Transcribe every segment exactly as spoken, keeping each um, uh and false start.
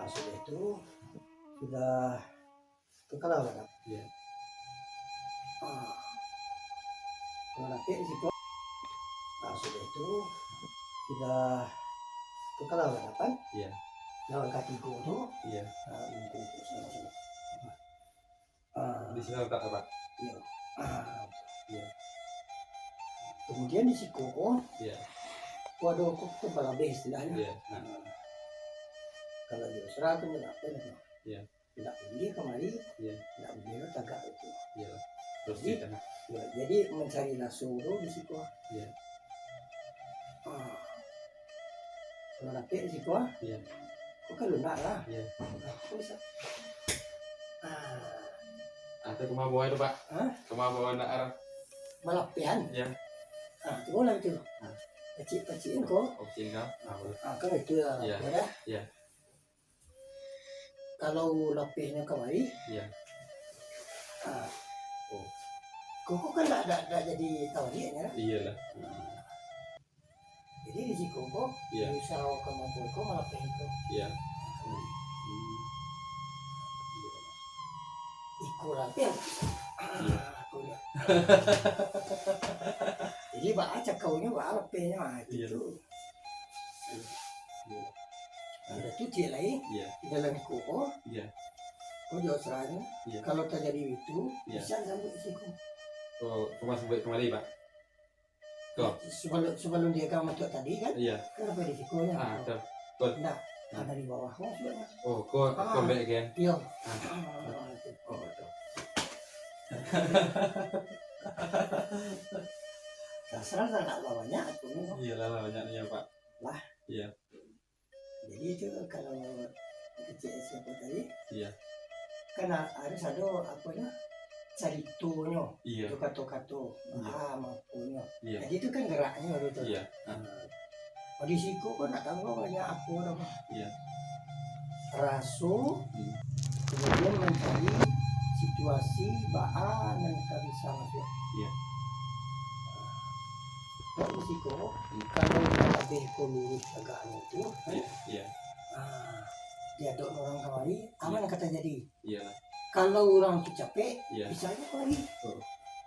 Sudah itu, sudah tu kalau lah dapek. Iya. Ah. Kalau dapek di situ, ah, sudah itu, sudah tu kalau lah dapek. Iya. Lawan katigo tu, iya. Ah, itu, itu, sama-sama. Ah. Di sini letak apa? Iya. Ah. Iya. Kemudian di siko ko, iya, ko ado ko, ko balabeh istilahnyo. Iya. Ah. Kalau di Australia kan ndak apo namo. Iya. Ndak buliah kamari, iya, ndak buliah lo tagak itu. Iya. Terus jadi, di tangah. Iya, jadi mancari raso tu di siko. Iya. Ah. Kalau dapek di siko, ah. Iya. Ko kan lunak lah. Iya. Nah, ko bisa. Ah. Ah, tu kama bawa tu, Pak. Hah? Kama bawa nak arah. Malapehan. Iya. Ah, tu lah itu. Ah. Pacik-pacik ko. Oke, enggak. Ah, boleh. Ah, kan itu lah. Iya. Ya dah. Iya. Kalau lapehnyo kamari, iya. Ah. Oh. Koko kan ndak, ndak, ndak jadi tawaliaknyo lah. Iyalah. Jadi di siko ko, iya, diusahokan mampu ko malapeh ko. Iya. Hmm. Hmm. Iya. Iko lapeh. Iya. Ah, aku dah. Jadi, baa cakaunyo, baa lapehnyo, ah, iya, gitu. Iya. Iya. Ada tu ciek lai, iya, dalam iko ko. Iya. Ko jo serahnyo. Iya. Kalau tajadi itu, iya, bisa sampai siko. Oh, rumah sampai kemari, Pak? Ko. Sebelum, sebelum dia kamu tu tadi kan? Iya. Kan sampai di siko nya. Ah, betul. Betul. Nah, ah, dari bawah ko sudah. Oh, ko, ah, ko back again. Iya. Ah. Ah, itu. Oh, betul. Dasar tak nak banyak aku ni. Iyalah, lah banyak ni ya, Pak. Lah. Iya. Jadi itu kalau kecil siapa tadi? Iya. Kan ha-, harus ada apa nya? Caritonyo. Iya. Itu kato-kato. Iya. Ah, mampunyo. Iya. Jadi itu kan geraknyo gitu. Iya. Ah. Nah, di siko kan nak tahu banyak apa dah. Iya. Raso, hmm, kemudian mencari situasi baa nan ka bisa masuk. Iya. Nah, kok di siko, hmm, kalau dah habis ko lurus tagaknyo tu, kan? Iya, iya. Ah, diadok urang kamari, aman, iya, ka tajadi. Iyalah. Kalau urang tu capek, iya, bisa aja kamari. Oh.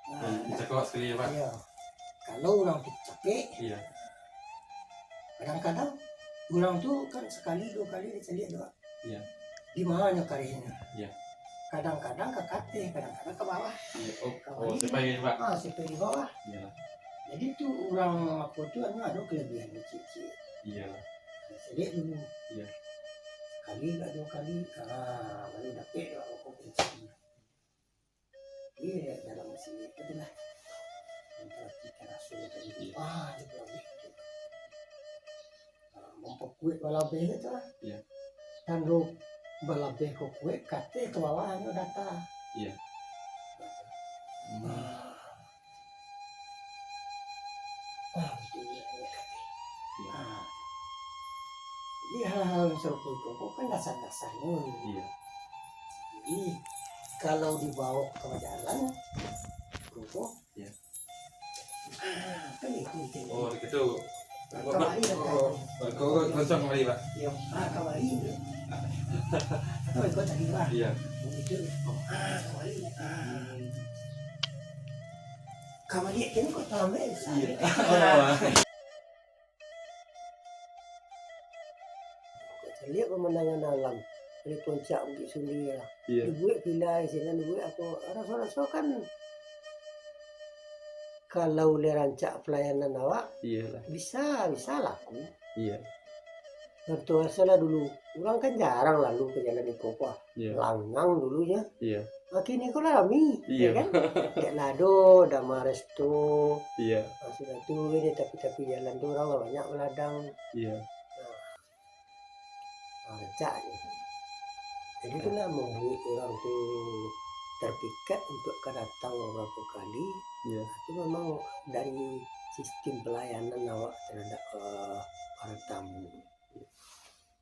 Nah, hmm, kan? Bisa kawat sekali ya, Pak? Iya. Kalau urang tu capek, iya, kadang-kadang urang tu kan sekali, dua kali dicaliak doh. Iya. Di mana karehnyo? Iya. Kadang-kadang ka ateh, kadang-kadang ka bawah. Iya, oh, oh, sampai di bawah. Ah, sampai di bawah. Iya. Jadi tu urang apa tu, anu, ado kelebihan ciek-ciek. Iya. Caliak dulu. Iya. Sekali ka dua kali, ah, baru dapek lah pokok prinsipnyo. Iya, dalam sini itu lah. Memperhatikan raso tadi. Iya. Ah, itu lagi. Ah, memperkuat balabeh itu lah. Iya. Tando balabeh ko kuat, ka ateh ka bawah anu data. Iya. Hmm. Ah. Ah, betul juga, iya, ka ateh. Iya. Ah. Jadi hal-hal yang sarupo itu, ko kan dasar-dasarnyo. Iya. Jadi, kalau dibawa ka jalan, ko, ko, iya, ah, kan itu intinya. Oh, gitu. Kamari lah, oh, kan. Ko, ko, kosong kamari, Pak. Iya, ah, kamari. Atau ikut tadi, Pak. Iya. Begitu. Ah, kamari. Ah. Hmm. Kamari, kini kok terlambat, iya, Pak. Oh. Kok caliak pemandangan alam dari puncak Bukik Sundie lah. Iya. Dibuek villa di sinan, dibuek apo, raso-raso kan kalau lai rancak pelayanan awak, iyalah, bisa, bisa laku. Iya. Contoh salah dulu, urang kan jarang lalu ka jalan iko ko. Iya. Langang dulunyo. Iya. Makin iko lah rami, iya, ya kan? Dek lah ado Dama Resto. Iya. Ah, sudah tu di tapi-tapi jalan tu urang lah banyak baladang. Iya. Nah, ah, rancak je. Jadi, iya, itulah mambuek urang tu terpikat untuk ka datang babarapa kali. Iya. Itu memang dari sistem pelayanan awak terhadap, eh, para tamu.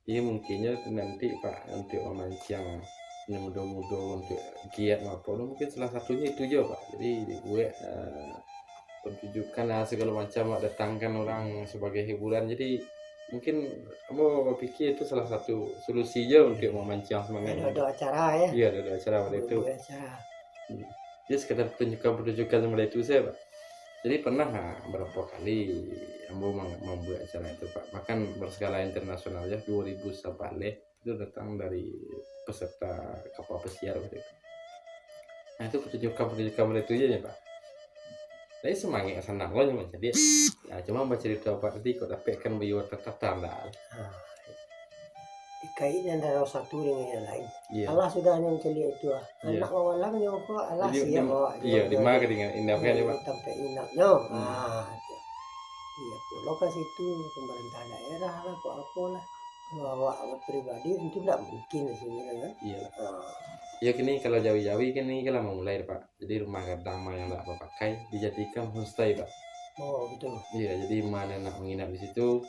Iyo, mungkinnyo tu nanti, Pak, untuk mamancang nan mudo-mudo, untuk giat apo tu, mungkin salah satunyo itu juo, Pak. Jadi, dibuek, eh, pertunjukan lah, segalo macam, Pak, datangkan urang sabagai hiburan. Jadi, Mungkin ambo bapikia itu salah satu solusi je untuak mamancang samangaik. Ado, ado acara, yo? Iyo, ado, ado acara pado itu. Ado acara. Hmm. Jadi, sekadar pertunjukan-pertunjukan model itu sajo, Pak. Jadi, pernah, ha, berapa kali ambo mang-, mambuek acara itu, Pak. Bahkan berskala internasional, yo, duo ribu sabaleh itu datang dari peserta kapal pesiar waktu itu. Nah, itu pertunjukan-pertunjukan model itu je, Pak. Tapi samangaik sanang lo nyo, jadi, ya, cuma bacarito Apak tadi, kok dapek kan bayo tatatan dah. Ha. Dikaik antaro satu dengan yang lain. Iyo. Alah sudah nyo mancaliak itu, ah. Iyo. Anak malam nyo ko, alah. Jadi, siap di, awak iyo, di ma ka dengan inap kan, Pak? Tampek inapnyo. Hmm. Ah, tu. Iyo, pulo ka situ, pemerintah daerah lah, kok apo lah. Kalau awak pribadi, tentu ndak mungkin di sini, kan? Iyo. Ah. Iyo, kini kalau jawi-jawi, kini kan lah mamulai, Pak. Jadi, rumah gadang mah yang ndak bapakai dijadikan homestay, Pak. Oh, betul. Iyo, jadi ma nan nak manginap di situ,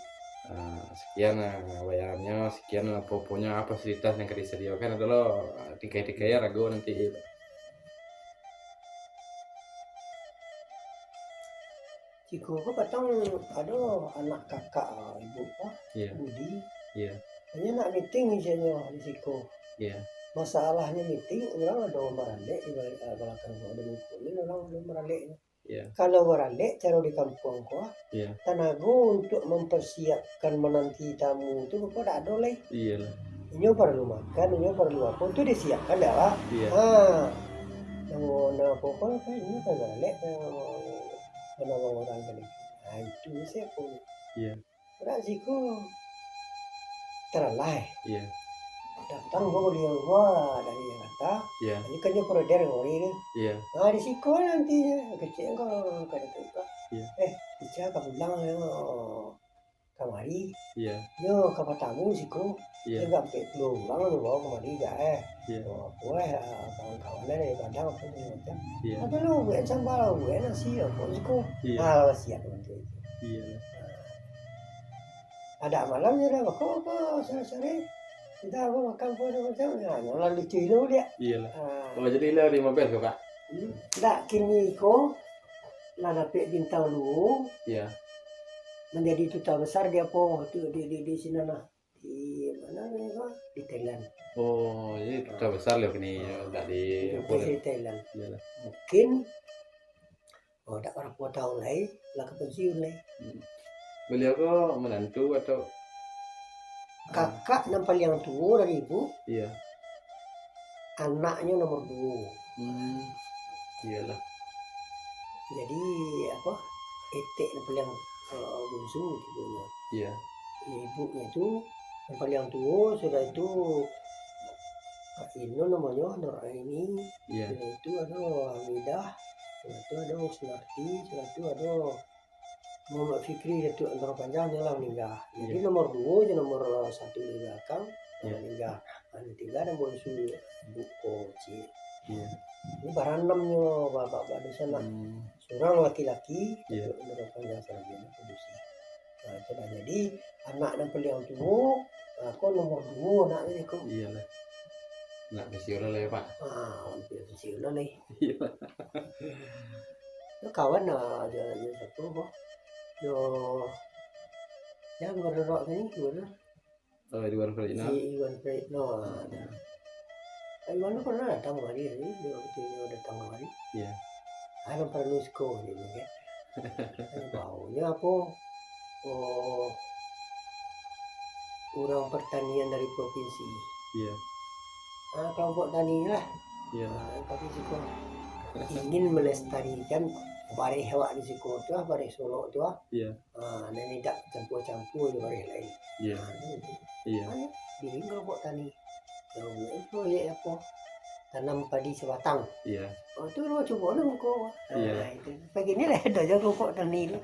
ah, sekian lah bayarannyo, sekian lah apo-aponyo, ah, fasilitas yang ka disadiakan adalah, ah, tingkai-tingkai harago nanti, Pak. Siko ko patang ado anak kakak, ah, ibu ko, Iyo. Budi. Iyo. Inyo nak meeting isinyo di siko. Iyo. Masalahnyo meeting, urang ado baralek di balik, ah, balakang ko, ado bungkuih, urang ado baralek. Iyo. Kalau baralek, caro di kampuang ko, ah, Iyo. tanago untuak mampersiapkan mananti tamu tu, rupo dak ado lai. Iyolah. Inyo paralu makan, inyo paralu apo, tu disiapkan dek awak. Iyo. Ha. Namo, namo apo ko, kan inyo kan baralek, kan, Manawang urang tadi. Nah, itu sia ko. Iyo. Urang siko taralah, eh. Iyo. Datang ko baliau wah dari Jakarta. Iyo. Ini kan dia proder ngori tu. Iyo. Nah, di siko nanti je. Kecil ko kada tu ko. Iyo. Eh, Ica ka pulang yo. Kamari. Iyo. Yo, ka patamu siko. Iyo. Tigo ampek puluah urang tu bawa kamari, jak, eh. Iyo. Bawa apo, eh, ah, kawan-kawan dari Padang, apo, segala macam. Iyo. Tapi lu buek sambal, buek nasi, apo, siko. Iyo. Ah, siap nanti. Iyo. Ada malam je dah, kok, kok, sore-sore. Kita apo, makan apo, segala macam. Ya, malah lucu dulu dia. Iyolah. Ah. Oh, jadi lah lima belas ko, Kak? Hmm. Ndak, kini ko, lah dapek bintang duo. Iya. Manjadi duta besar di apo, di, di, di, di sinan lah. Di ma namo ko? Di Thailand. Oh, jadi duta besar lah kini, ah, agak di, di apo lah? Di Thailand. Iyolah. Mungkin, oh, dak barapo taun lai, lah ka pensiun lai. Hmm. Baliau ko manantu atau? Kakak nan paliang tuo dari ibu. Iya. Anaknyo nomor duo. Hmm. Iyolah. Jadi, apo, etek nan paliang, eh, bunsu, gitu nyo. Iya. Ibunyo tu nan paliang tuo, sudah itu Kak Inun namonyo, Nur Aini, iya, sudah itu ado Hamidah, sudah itu ado Husnarti, sudah itu ado Muhammad Fikri, Datuak Antaro Panjang, nyo lah maningga. Jadi, iya, nomor duo jo nomor satu di balakang, iya, maningga. Nah, nan tingga nan bonsu, ibu ko ciek. Iya. Ini baranam nyo, ba-, ba-, ba-, di sinan. Hmm. Surang laki-laki, iya, Datuak Antaro Panjang Saragih, padusi. Nah, itu lah. Jadi, anak nan paliang tuo, nah, ko nomor duo anak ni ko. Iyolah. Nak pensiun lah, ya, Pak? Ah, ampia pensiun lah, lai. Iya. Yo, kawan lah, jo, jo siapo ko. Yo, yo, gubernur awak tadi, gubernur. Oh, Iwan Praitno. Si Iwan Praitno, ah, dah. Pak Iwan tu pernah datang kamari, jadi, dia waktu inyo datang kamari. Iya. Ah, nan paralu siko, dia bilang, kan. Baunyo apo? Oh, urang pertanian dari provinsi. Iya. Ah, kelompok tani lah. Iya. Ah, tapi siko ingin melestarikan bareh awak di siko tu ah, bareh Solok tu ah. Iya. Ah, nan indak campur-campur jo bareh lain. Iya. Ah, itu. Iya. Ah, diri kelompok tani. Kalau buek proyek apo? Tanam padi sabatang. Iya. Oh, tu lo cubo lo muko. Iya. Ah, itu. Pagi ni lah ado jo kelompok tani tu.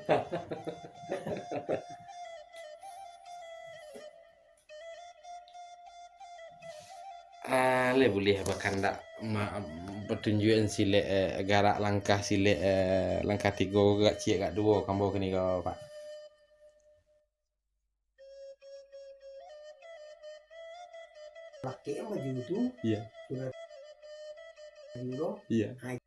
Ah, lai buliah bakandak ma-, patunjuakan silek, eh, garak langkah silek, eh, langkah tigo, garak ciek, garak duo, kambo kini ko, Pak. Pakai baju tu. Iya. Sudah. Iya. Hai.